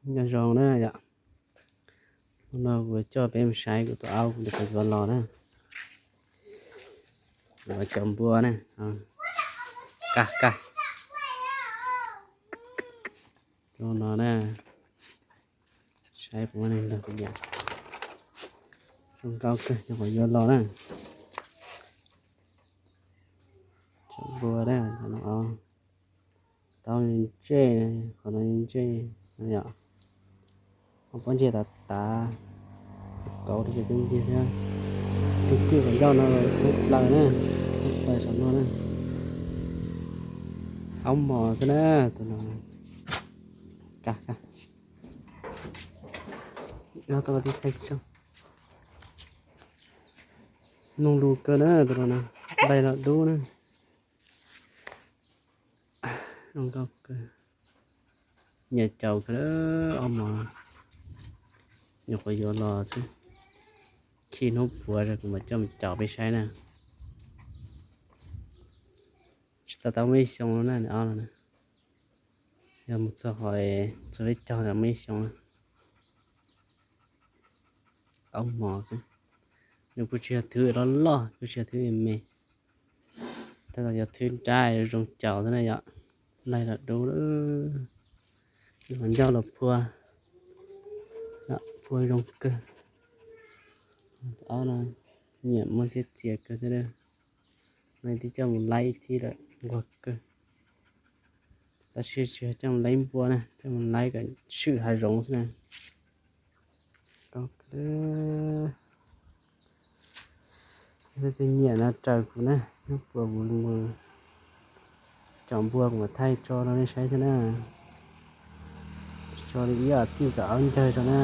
Nyob zoo na yom, hnub no kuv coj peb mus saib kuv tus aub kuv tus qhov yuav los na. Kuv cov npua na, kaj kaj. Zoo no na, saib puas muaj neeg nrog kuv nyiam. Zoo nkauj kawg, cov qhov yuav los na. Cov npua na, qhov no taub ntsej, qhov no ntsej no yom. Ho pob ntseg tav tav, kauv rau cov pob ntseg thiab. Tus kwj qhov ncauj no lub plaws na, lub plaws saum no na. Aub mos xwb na, tus no. Kaj kaj. Nyob tau tib thaij tsoog. Mloog lus kawg na, tus no na, nplaig los dub na. Zoo nkauj kawg. Nyiam caum kawg, aub mos. Nyuam qhuav yuav los xwb, khi hnub puav kuv mam coj mus caum peb saib na. Tsis tau tau muaj ib xyoo na, nws ob no na. Yog mus txog qhov txog peb caug lawm muaj ib xyoo na. Aub mos xwb, nws kuj tsis yog thwv loj loj, kuj tsis yog thwv me me. Tab tom yog thwv nrab zoo caum xwb na yom. Nplaig los dub, qhov ncauj los phua, phua zoo kawg. Aub no nyiam muaj txiaj txias kawg thiab. Nws twb coj mus laib ib thib lawm, nquag kawg. Tab sis tsis yog coj mus laib npua na, coj mus laib kom swm hav zoov xwb na. Leej twg nyiam no raws kuv na, hnub puav kuv mus caum npua kuv mam thaij tso rau nej saib thiab na. Tso li ib ob tij kom aub ncawg rau na.